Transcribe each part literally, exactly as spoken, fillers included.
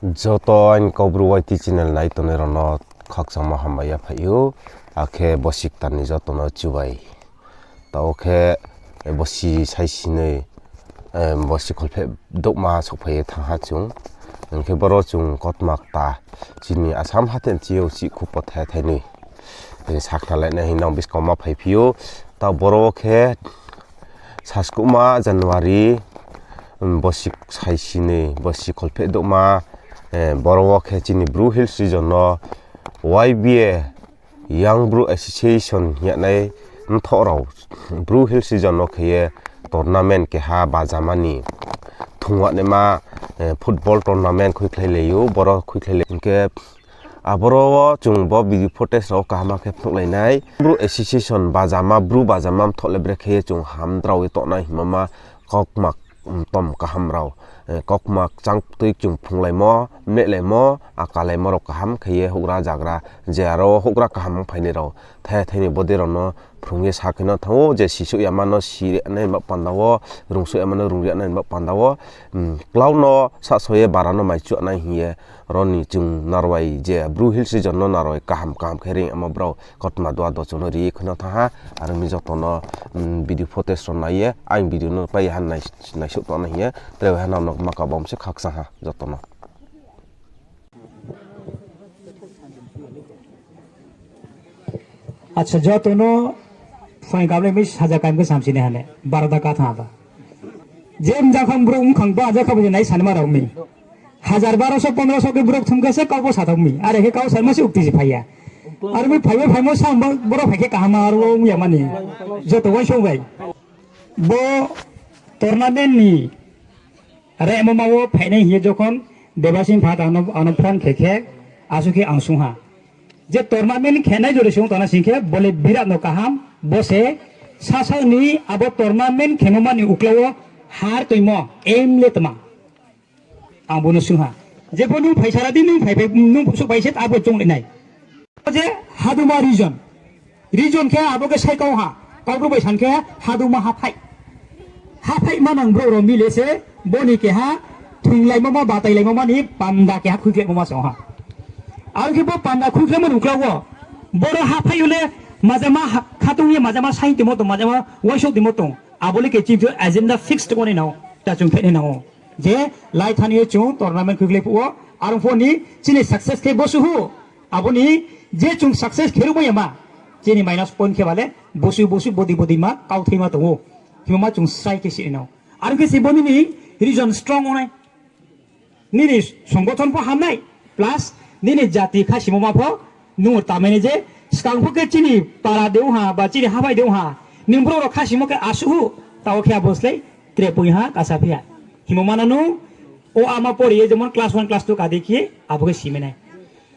Joto aini Kaubru Y T channel nai tongnai rao no khakchangmo hambai ya phai ou, akhe bosi ktar ni joto no chubai. Taoh khe, eh, bosi saisinoi, eh, bosi kholpheh douhma souhphai ye thanng ha chung. Hing khe boro chung kotma kta chini Assam hathe chi yo chih khu pothe thainoi, eh, sakhnalainai hing nang buskang ma phaiphi ou. Taoh boro wo khe saskuhma January, um, bosi saisinoi, bosi kholpheh douhma, eh, boro wo khe chini Bru Hills region no Y B A, Young Bru Association hing yagnai mthoh rao, Bru Hills region no khe ye tournament keha bajama ni thungwanaima, eh, football tournament khuikhlailai ou, boro khuikhlailai hing khe, aboro wo chung bo video footage rao kaham khe phnuhlainai. Bru Association bajama, Bru bajama mthoh le brekhe ye chung hamdrao ye tongnai hingmo ma kaukma, mm, tom kaham rao, eh, kaukma kchangtui chung phrunglaimo, mlehlaimo, akalaimo rao kaham khe ye houhgra zagra, je aro houhgra kaham ongphainai rao, thai thaini bodei rao no phrung ye sa khe no thanng ou, je sisouh yama no siri nai ba panda wo, rungsouh yama no rungri nai ba panda wo, mm, klau no sahso ye bara no maichu nai hing ye, aro ni chung narwai je Bru Hills region no narwai kaham kaham khe ring yama brao kotma dua do chung no ri ye khui no thanng ha, aro mi joto no, mm, video footage rao nai ye, aini video no pai ye ha nai, naisouh tong nai hing ye, tre ha nang no ma kabom se khakchang ha joto no. Acha, joto no phaing kable mi saja kaim khe samsi nai hane, baro da katha ba. Je mjakhang brouh mkhang ba, jakha bo je nai sanma rao mi. Hajar baroso, pondroso khe brouh thum khe se kau bo sathao mi. Are khe kau sanma se ukti se phai ya. Aro mi phai bo phaimo sam ba, boro phai khe kaham aro ong ya mani. Joto uaingsouh bai. Bo tournament ni remo ma wo phainai hing ye jokhon Debasing pha ano, ano phone khe khe, asuh khe ang sung ha. Je tournament khenai jori sung tona sing khe, bo le birat no kaham, bo se sasao ni abo tournament khemo mani uklau wo har toimo, aim le tma. Ang bo no sung ha. Je bo nung phai sara di, nung phai phai, nung suh bai se abo chung le nai. Je Haduma region. Region khe abo khe sai kau ha. Kaubru bai san khe Haduma haphai. Haphai manang brouh rao mile se bo ni keha thunglaimo ma, batailaimo ma ni panda keha khuikhlaimo ma se ong ha. Aro khe bo panda khuikhlaimo ni uklau wo, boro haphai yo le majama ha-, khatung ye majama saing tongmo tong, majama uaingsouh tongmo tong. Abo le khe chini agenda fix tongmo nai nang ou, ta chung khe nai nang ou. Je lai thani ye chung tournament khuikhlai phuh wo, aro pho ni chini success khe bo suhu. Abo ni je chung success khe ruhmai ya ma, chini minus point khe ba le bosu bosu bodi bodi ma kauthai ma tong ou. Himba ma chung srai khe si nai nang ou. Aro khe se bo nini region strong ong nai. Nini songgothon pho ham nai, plus nini jati khasimo ma pho nung tamai nai je skang pho khe chini para de ong ha ba chini haphai de ong ha, nini brouh rao khasimo khe asuh hu, taoh khe abo slái tre poing ha kasa phi ha. Himba ma no nung o ama pori ye jemon class one, class two ka dei khe abo khe simai nai.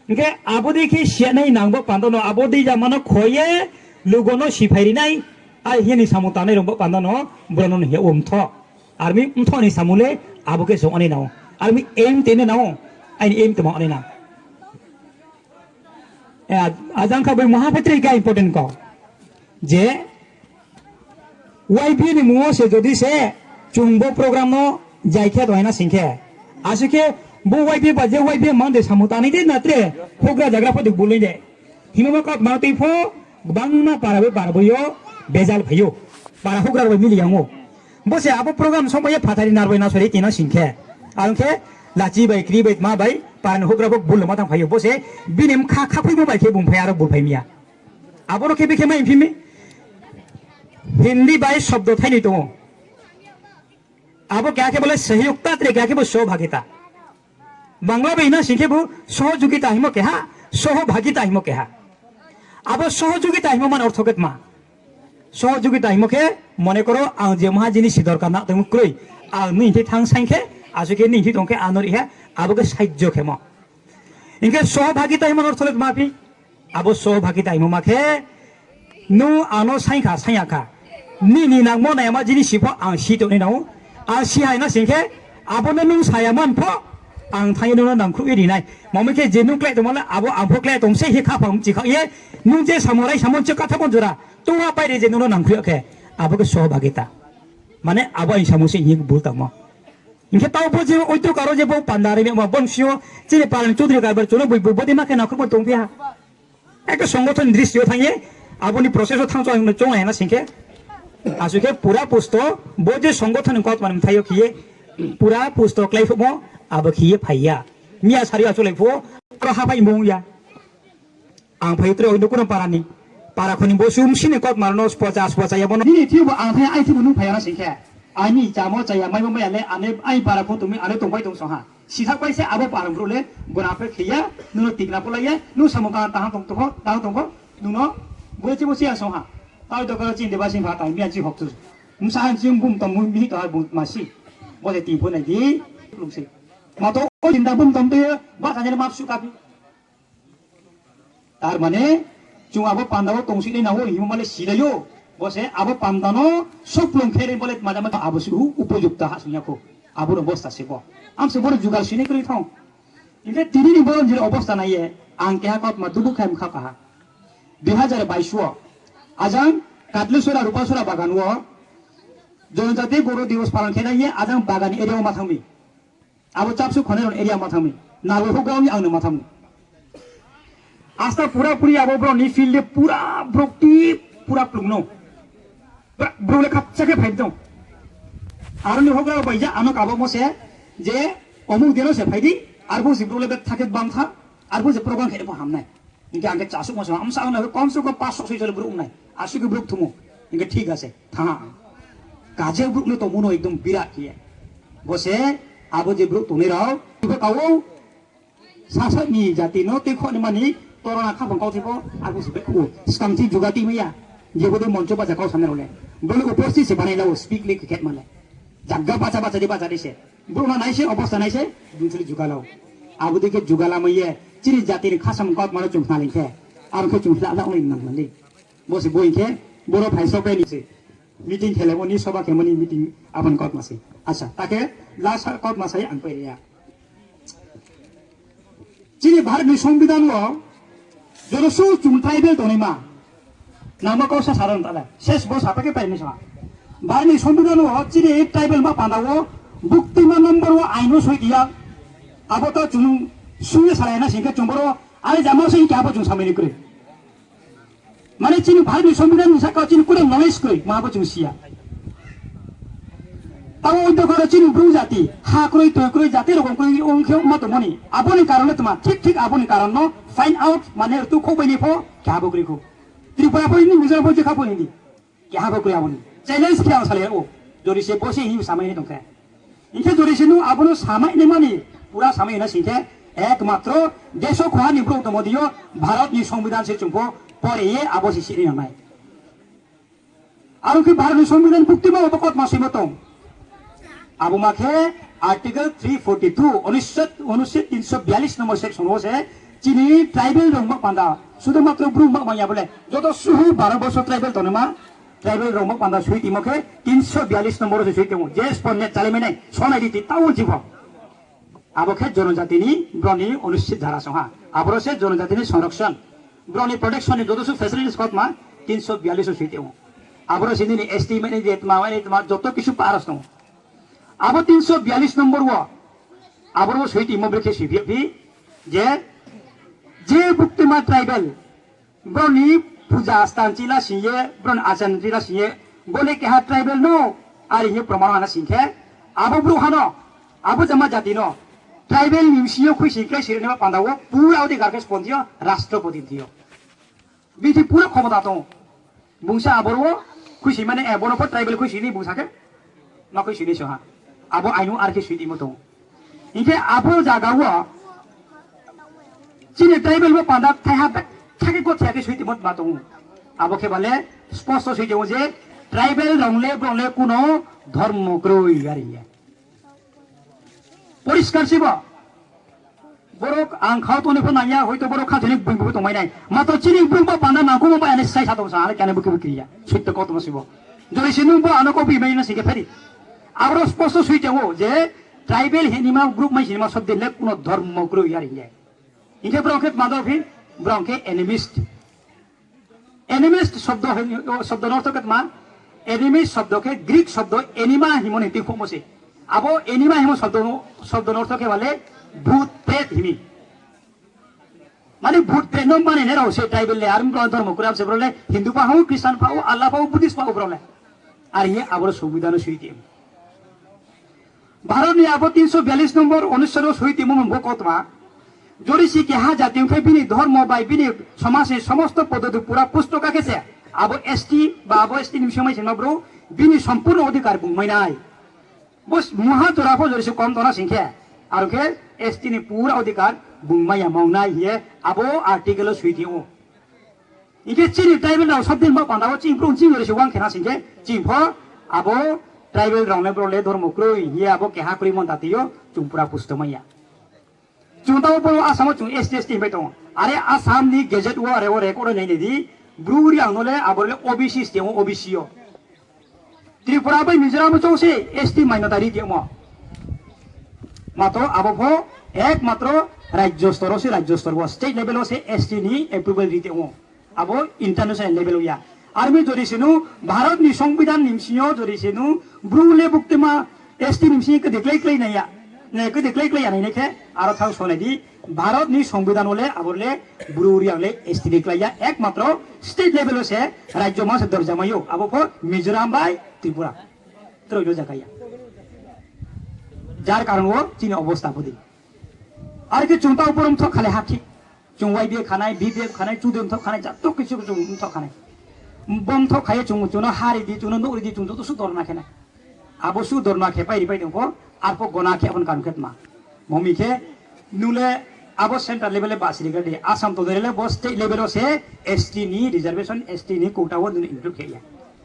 Hing khe abo dei khe si ya nai nang bo panda no abo dei jama no kho ye lugo no siphai ri nai, are hing ye ni samung tangnai rao bo panda no brouh no hing ye o mthoh. Are mi mthoh ni samung le abo khe se ong nai nang ou. Are mi aim tei nai nang ou. Aini aim tma ong nai nang. Eh, ajang kha bai maha phetre khe important kau. Je Y B A ni mung wo se jodi se chung bo program no jai khe tong hai na sing khe, asuh khe bo Y B A ba je Y B A mang de samung tangnai de na tre houhgra zagra pho de bulai de. Himba ma kau tma tui pho gbangma para bai para bai yo bejal phai ou. Para houhgra rao bai mili yang ou. Bo se abo program song bai ye phathar ni nar bai na sori tina sing khe. Ang khe lachi bai, kri bai, tma bai, para ni houhgra pho bul ma thanng phai ou. Bo se bini mkha khakhuimo bai khe bung phai aro bul phai mi ya. Abo no khe bikhe mai phi mi. Hindi bai sobdo thainoi tong ou. Abo keha khe bo le সহযোগিতা, tre keha khe bo সহভাগিতা. Bangla bai na sing khe bo সহযোগিতা hingmo keha, সহভাগিতা hingmo keha. Abo সহযোগিতা hingmo mani ortho khe tma? সহযোগিতা hingmo khe, মনে করো, ang je maha jinis si দরকার na tongmo kroi, ang nini thing thanng saing khe, asuh khe nini thing tong khe ano ri ha, abo khe সাহায্য khemo. Hing khe সহভাগিতা hingmo ortho le tma phi? Abo সহভাগিতা hingmo ma khe, nung ano saing kha, saing ya kha. Nini nangmo nai yama jinis si pho ang si tong nai nang ou. Ang si hai na sing khe, abo no nung sa ya man pho, ang thanng ye nung no nangkhruh ye ri nai. Mami khe je nung klái tongma le, abo ang pho klái tong se he khaphang mchi khaoh ye, nung je samung rai samung che katha pon jora, tongha pai ri je nung no nangkhruh ya khe, abo khe সহভাগিতা. Mane abo aini samung se hing ye bul tangmo. Hing khe tao bo je oito karo je bo panda ri ma bo sing yo chini para ni Chaudhary Karbar chung no boi boi bodei ma khe nakhruhmo tongphi ha. Ekta songothon ni dristi yo thanng ye, abo ni process wo thanng chung chung nai na sing khe, asuh khe pura pusto, bo je songothon ni kautma ni bthai yo khe ye, pura pusto kláiphuhmo, abo khe ye phai ya. Miya sari achouhlai phuh wo, aro haphai mung ya. Ang phai tre oino kuno para ni. Para kho ni bo sumsi ni kautma rao no spocha spocha ya bo no. Nini thing bo ang thai ai thing bo nung phai ya na sing khe. Aini chamo chaya maimo maya le ane ai para pho tongmi ane tongpai tong song ha. Sithak pai se abo para brouh le gona phe khe ya, nung no tikna pho lai ya, nung samung kaham tahang tong tong pho, tahang tong pho, nung no bo chibo se ya song ha. Tao dokar chini deba sing pha tai miya chi hok chu. Msa han ching bum tong mu mi to ha bum ma si. Bo le ting pho nai di, lung se. Ma to o jinda bum tong to ye, ba sa jani ma su ka phi. Tar mane, chung abo panda wo tongsi nai nang ou hingmo ma le silai ou. Bo se abo panda no soklung khe ri bo le maja ma abo suhu upojukta ha sung ya kho. Abo no bosta se bo. Ang se bo no jugal sinai kroi thong. Hing khe tini ni bo jini obosta nai ye, ang keha kautma dubu khe mkha paha. Dui hazar bais wo, ajang Katlesora Rupasora bagan wo, Jonojati Gourob Divos palan khe nai ye, ajang bagan area wo ma thang mi. Abo chapsu khonai rao area ma thang mi. Naloi houhgra ong ye ang no ma thang mi. Asta pura puri abo brouh ni field de pura brouh ti pura klung no. Brouh le khakcha khe phai tong. Aro ni houhgra rao bai ya ano kabo mo se je omuk deno se phai di. Arphuh se brouh le betha khe bang tha. Arphuh se program khe pho ham nai. Hing khe ang khe chasuhmo se, amsa ang no kom se kom paanch soi soi le brouh ong nai. Asuh khe brouh thumo. Hing khe thik ase, thanng ha ang. Kaje brouh no tongmo no ekdom birat khe ye. Bo se, abo je brouh tongnai rao, bo ka ou, sasa ni jati no tuikhouh ni mani, torona khaphang kau thai pho, arphuh se bekhu, skang chi jugati mai ya. Je bo de moncho baja kau sanai rao le. Bo le uposthit se banai la ou, speak le khe khetma le. Jagga bacha bacha di bacha di se. Brouh no nai se, obosta nai se, bini chuli jugala ou. Abo dei khe jugala mai ye, chini jati ni khasamung kautma no chung khna ling khe, abo khe chung hla hla ong nai nang man di. Bo se bo hing khe, boro phai sok khe ni se. Meeting khelaimo ni, soba khemo ni meeting abo ni kautma se. Acha, ta khe last kautma sai ang pai ri ya. Chini Bharat ni Songbidhan wo joto suh chung tribal tongnaima. Nangma kau sa saron tala. Ses bo sapa khe pai ni sa. Bharat ni Songbidhan wo chini tribal ma panda wo buktima number wo ain wo soi ya. Abo to chung sung ye salai na sing khe chung boro are jama se hing khe abo chung samai ni kroi. Mane chini Bharat ni Songbidhan ni saka chini kuno knowledge kroi, ma bo chung si ya. Tao oi dokha ro chini Bru jati, ha kroi, toi kroi, jati rokom kroi, ong khe ma tongmo ni. Abo ni karon le tma, thik thik abo ni karon no find out, mane rtuh khouh bai ni pho, keha bo kroi khou. Tripura pho hing di, Mizoram pho, jekha pho hing di. Keha bo kroi abo ni. Challenge khe ang salai ou. Jodi se bo se hing samai ni tong khe. Hing khe jodi se nung abo no samai naima ni, pura samai na sing khe, ekmatro deso khoha ni brouh tongmo di yo, Bharat ni Songbidhan se chung pho pore ye abo se siri nang nai. Aro khe Bharat ni Songbidhan buktima wo bo kautma soimo tong. Abo ma khe Article three forty two, অনুচ্ছেদ, অনুচ্ছেদ তিনশো বিয়াল্লিশ নম্বর section wo se chini tribal rao ma panda, শুধুমাত্র Bru ma manya bole, joto suh Bharat borso tribal tongnaima, tribal rao ma panda soi tongmo khe তিনশো বিয়াল্লিশ নম্বর wo se soi tong ou. Je spot net chalai mai nai, sonai di ti tao ji pho. Abo khe জনজাতি ni, brao ni অনুচ্ছেদ ধারা song ha. Aboro se জনজাতি ni সংরক্ষণ, brao ni protection ni joto suh facilities kautma তিনশো বিয়াল্লিশ wo soi tong ou. Aboro se nini S T mai nai je tma mai nai tma joto kisu para tong ou. Abo তিনশো বিয়াল্লিশ নম্বর wo, aboro soi tongmo brekhe soi phi, je, je buktima tribal, brao ni puja stan chila sing ye, brao ni achar chila sing ye, bo le keha tribal no, are hing ye proman ha na sing khe, abo brouhha no, abo jama jati no, tribal ni bsing yo khuisoing kláisoing ri naima panda wo, pura odhikar khe spon thi yo, rastropoti thi yo. Bithi pura khomota tong ou. Bung se aboro wo khuisoing mane, e, bo no pho tribal khuisoing ni bung sa khe, ma khuisoing ni so ha. Abo ain wo are khe soi tongmo tong ou. Hing khe abo zaga wo chini tribal bo panda thaiha betha khe gothia khe soi tongmo ma tong ou. Abo khe ba le স্পষ্ট soi tong ou je tribal rao le brao le kuno ধর্ম kroi are hing ye. পরিষ্কার se bo. Borok ang khao tongni pho nang ya, hoito borok kha jani bung bo tongmai nai. Ma to chini bung bo panda nangkukma bai ani sai sa tong sa, ale kene bukhe bukhe ya. Sotto kautma se bo. Jodi se nung bo ano kau bimai na sing khe pheri. Aboro স্পষ্ট soi tong ou je tribal hinima group mai hinima sobde le kuno ধর্ম kroi are hing ye. Hing khe brao khe tma do phi, brao khe animist. Animist sobdo, sobdo no ortho khe tma? Animist sobdo khe Greek sobdo anima hingmo ni tuikhouhmo se. Abo anima himo sobdo no ortho khe bale bhut pret himi. Mane bhut pret no mane ne rao se tribal le, ar bro dhormo kram se bro le, Hindu pha hau, Christian pha hau, Allah pha hau, Buddhist pha hau bro le. Ar hing ye aboro সংবিধান no soi timo. Bharat ni abo তিনশো বিয়াল্লিশ নম্বর অনুচ্ছেদ o soi timo mung bo kautma. Jodi se keha jati ong khe bini dhormo bai bini somaj ni somosto পদ্ধতি pura পুষ্ট kha khe se, abo ST ba abo ST ni bsing mai se ma bro, bini সম্পূর্ণ অধিকার bung mai nai. Bo mungha jora pho jodi se kom tong na sing khe, aro khe ST ni pura অধিকার bung mai ya ma ong nai hing ye abo article o soi tong ou. Hing khe chini tribal rao sob din ba panda wo chini brouh chini jodi se uang khe na sing khe, chini pho abo tribal rao le bro le dhormo kroi hing ye abo keha kroi mon jati yo chung pura পুষ্ট mai ya. Chung tao bo Assam wo chung ST ST hing bai tong ou. Are Assam ni gazette wo are wo record nai nai di, Bru Reang no le abo le OBC sing ou, OBC yo. Tripura bai Mizoram wo chouh se ST মান্যতা ri tongmo. Matro abo pho একমাত্র রাজ্য স্তর wo se, রাজ্য স্তর wo, state level wo se ST ni approval ri tong ou. Abo international level wo ya. Ar mi jodi se nung Bharat ni সংবিধান ni bsing yo jodi se nung Bru le buktema ST ni bsing yo kede klái klái nai ya, kede klái klái ya nai nai khe, aro thang so nai di, Bharat ni সংবিধান wo le abo le Bru Reang le ST le klái ya, একমাত্র state level wo se রাজ্য ma se দরজা mai ou, abo pho Mizoram bai Tripura. Troi yo jaga ya. যার কারণ wo chini অবস্থা bo dei. Are khe chung tao boro mthoh kha le ha thik. Chung YBA khanai, BPF khanai, chudri mthoh khanai, joto kisu chung mthoh khanai. Bo mthoh kha ye chung, chung no ha ri di, chung no nouh ri di, chung joto suh ধর্ণা khe nai. Abo suh ধর্ণা khe pai ri pai tong pho, arphuh গণ আন্দোলন khe abo ni কারণ khe tma. Momi khe, nung le abo central level le bahsi ri gra di, Assam tongnai le bo state level wo se ST ni reservation, ST ni quota wo nung no include khe ya.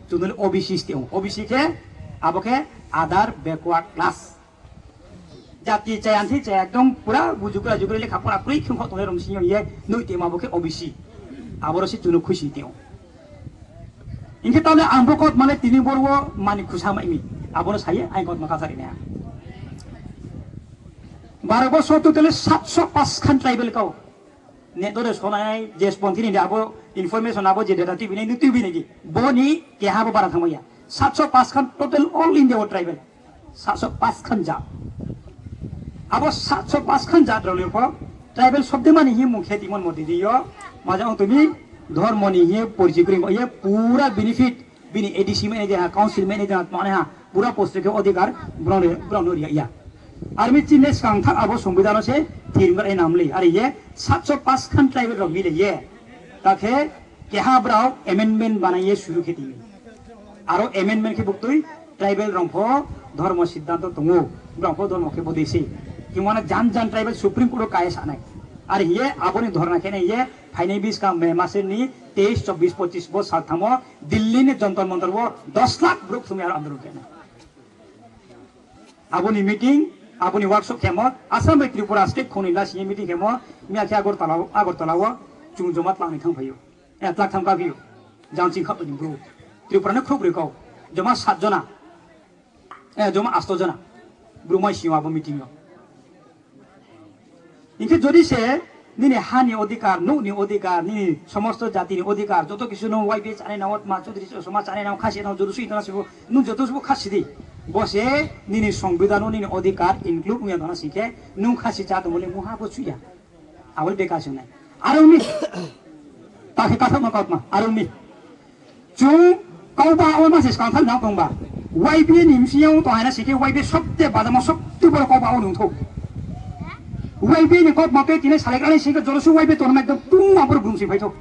Chung no le OBC state ong, OBC khe, abo khe other backward class. Jati chaya thi chaya একদম pura bujugra jugra lekha pora kroi khongkho tongnai rao bsing yo ye noi tongma bo khe OBC. Aboro se chung no khuisi tong ou. Hing khe tao le ang bo kautma le tini boro wo mani khusa mai mi. Abo no sa ye ang kautma kasa ri nai ha. Baro boso total সাতশো পাঁচ khan tribal kau. Net o de sonai, je sponti ni de abo information abo je data tuibi nai, nung tuibi nai di. Bo ni keha bo bara thanngmai ya. সাতশো পাঁচ khan total all India wo tribal. সাতশো পাঁচ khan jat. Abo সাতশো পাঁচ khan jat rao ni pho tribal sobde mani hing ye mung khe tongmo ni modi di yo. Maja ong tong mi, ধর্ম ni hing ye পরিচয় kri ba ye pura benefit bini ADC mai nai de ha, council mai nai de ha, tma nai ha, pura post khe অধিকার brao no ri ya. Are mi chini skang thak abo সংবিধান wo se thir gra nai nam le. Are ye সাতশো পাঁচ khan tribal rao mile ye. Ta khe keha brao amendment banai ye suru khe tong mi. Aro amendment khe buktui tribal rao pho ধর্ম সিদ্ধান্ত tong ou, brao pho ধর্ম khe bodei se. Hingmo no jan jan tribal Supreme Court wo ka ye sa nai. Are hing ye abo ni ধর্ণা khe nai ye phainai buskang May mas ni তেইশ, চব্বিশ, পঁচিশ bo salthangmo Delhi ni Jantar Mantar wo দশ lakh brouh thum ye aro আন্দোলন khe nai. Abo ni meeting, abo ni workshop khemo, Assam bai Tripura state khong ni lasing ye meeting khemo, miya khe Agartala wo, Agartala wo chung joma tlak ni thanngphai ou. Tlak thanng kaphi ou. Jang ching khaoh ni bru. Tripura ni khrouhbroi kau. Joma সাত jona. Joma আট jona. Bru mai sing yo abo meeting yo. Hing khe jodi se nini ha ni অধিকার, nouh ni অধিকার, nini সমস্ত jati ni অধিকার, joto kisu nung YBA chánai nang ou, tma chudri soma chánai nang ou, khasi nang ou, joto sui tong na se bo, nung joto se bo khasi di. Bo se nini সংবিধান wo nini অধিকার include ong ya tong na sing khe, nung khasi chá tongmo le mungha bo sui ya. Abo le bekar se ong nai. Are ong mi. Ta khe kathaohma kautma, are ong mi. Chung kauba wo ma se skang thanng nang tongba. YBA ni bsing yo tong hai na sing khe YBA sobte badamo sobte boro kauba wo nung thou. YBA ni kautma khe tini salaigra ni sing khe jorosu YBA tongma ekdom tungma boro brung si phai thou.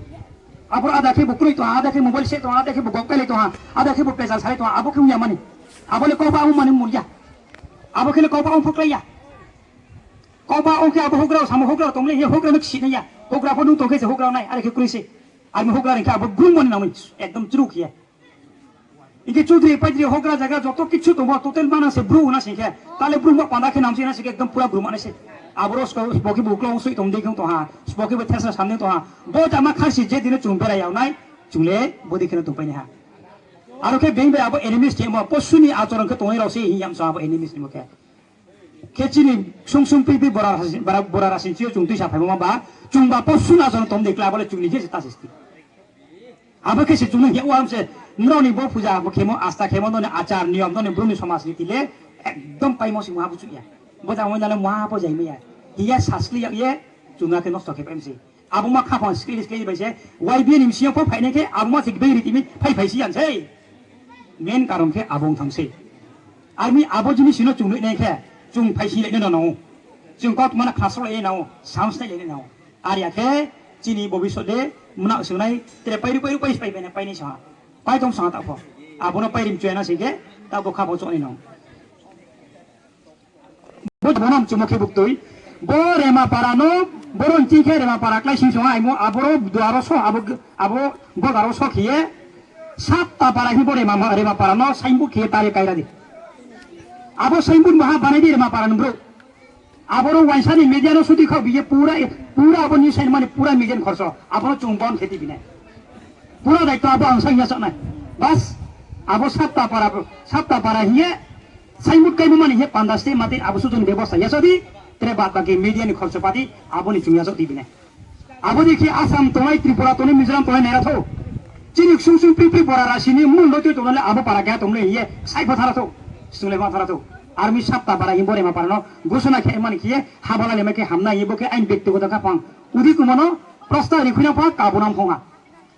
Aboro ada khe bo kroi tong ha, ada khe mobile se tong ha, ada khe bo gok kailai tong ha, ada khe bo pejal salai tong ha, abo khe ong ya mani. Abo le kauba ong mani mul ya. Abo khe le kauba ong pho klái ya. Kauba ong khe abo houhgra rao samo houhgra rao tong le hing ye houhgra no ksinai ya. Houhgra pho nung tong khe se houhgra nai, are khe kroi se. Armi houhgra ring khe abo grung mani nang mi, ekdom chru khe ye. Hing khe chudri paidri houhgra zaga joto kichu tongmo total manang se bru na sing khe. Ta le bru ma panda khe nam se na sing khe ekdom pura bru manai se. Aboro sbo khe bo uklau soi tong dei khe tong ha. Sbo khe bo thesna sam dei tong ha. Bo jama khasi je dino chung berai yag nai. Chung le bodei khe no tongpai nai ha. Aro khe being bai abo enemies khe mo posu ni achoron khe tongnai rao se hing yam so abo enemies ni mo khe. Khe chini sung sung pi pi bora rasi-, bora, bora rasi chini chung tuisa phaimo ma ba, chung ba posu ni achoron tong dei kla abo le chung ni je se ta sisti. Abo khe se chung no hing ye uaram se, nrao ni bo puja bo khemo, asta khemo, nrao ni achar niyom, nrao ni bru ni somaj riti le, Ekdom paimo se muha pho chuh ya. Bo jang ong nale muha pho jai mai ya. Hing ye saskli yag ye, chung no khe nosto khe paimo se. Abo ma khaphang skli skli bai se, Y B A ni bsing yo pho phainai khe, abo ma se gbeing ri timi phai phai si yan sei. Main karon khe abo ong thanng sei. Ar mi abo jinis no chung nuh nai khe, chung phai si lai nai no nang ou. Chung kautma no khasrao lai nai nang ou, samsnai lai nai nang ou. Ar ya khe, chini bobisot de, mnang sung nai, tre pairu pairu pai pai bai nai, pai nai sa ha. Pai tong sa ha taoh pho. Abo no pai rim chuya na sing khe, taoh bo khaphang choh nai nang ou. Bo, bo no mchumo khe buktui. Bo Remapara no, boro nching khe Remapara klái sing song aimo, aboro duaro so, abo, abo bodaro so khe ye, Saptapara hing bo Rema, Remapara no signboard khe ye tari kaira di. Abo signboard maha banai di Remapara ni brouh. Aboro uaingsa ni media no sudi khaoh bi ye pura, pura abo news saini mani pura media ni khorso. Abo no chung bon khe di binai. Pura daito abo ang saing ya chak nai. Bas, abo Saptapara, Saptapara hing ye, signboard kaimo mani hing ye panda state mati abo suchon bebosta ya chak di, tre bad baki media ni khorso pati, abo ni chung ya chak di binai. Abo dei khe Assam tongnai, Tripura tongnai, Mizoram tongnai naira thou. Chini ksung ksung pri pri bora rasi ni mung no tui tongnai le abo para keha tong le hing ye, sai pho thara thou. Sunglai pho thara thou. Ar mi Saptapara hing bo Remapara no, gusuna khe mani khe ye, habala le mai khe hamnai hing ye, bo khe aini bektigoto khaphang. Udi kumo no, prosta ri khuina pha, kabo nam phong ha.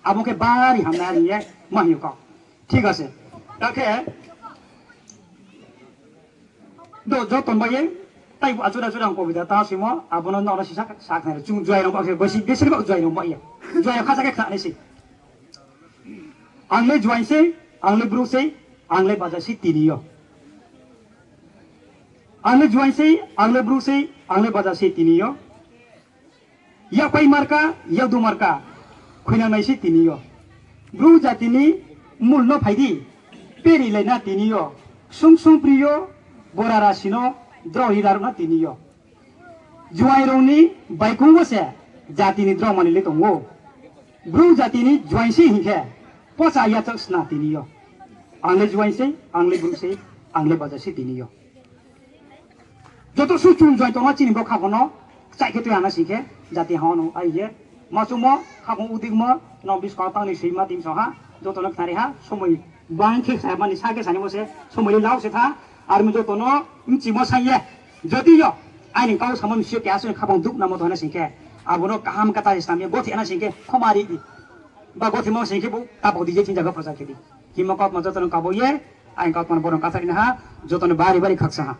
Abo khe bari hamnai hing ye, ma hing yo kau. Thik ase. Ta khe, do joto bai ye, tai achura achura ang kobita ta simo, abo no nrao no sisa sakhnai, chung juai rao ba khe, besi, besi ba juai rao ba ye. Juai rao khasa khe khnanai se. Ang le juai sei, ang le bru sei, ang le baja sei tini yo. Ang le juai sei, ang le bru sei, ang le baja sei tini yo. Yakpai marka, yakdu marka, khuinangnai sei tini yo. Bru jati ni mul no phai di, peri lai na tini yo. Ksung ksung pri yo, bora rasi no, drao ri laruh na tini yo. Juai rao ni baikong wo se, jati ni drao mani le tong ou. Bru jati ni juai sei hing khe, pocha yachak sna tini yo. Ang le juai sei, ang le bru sei, ang le baja sei tini yo. Joto suh chung juai tongma chini bo khaphang no, kchaih khe tui ha na sing khe, jati ha no ai ye. Ma chumo, khaphang udikmo, no buskang tang ni soima tim song ha, joto no khnari ha, somoi bang khe sa mani sa khe sanimo se, somoi le lau se tha, ar mi joto no, mchimo sa ye. Jodi yo, aini kau samo msi yo keha suh ni khaphang duk namo tong ha na sing khe, abo no kaham kata se snam ye, gothi ha na sing khe, khoma ri di. Ba gothimo sing khe bo, tapo di je thing jaga prochar khe di. Himo kautma joto no kabo ye, aini kautma no bono kathar ri na ha, joto no bari bari khaksa ha.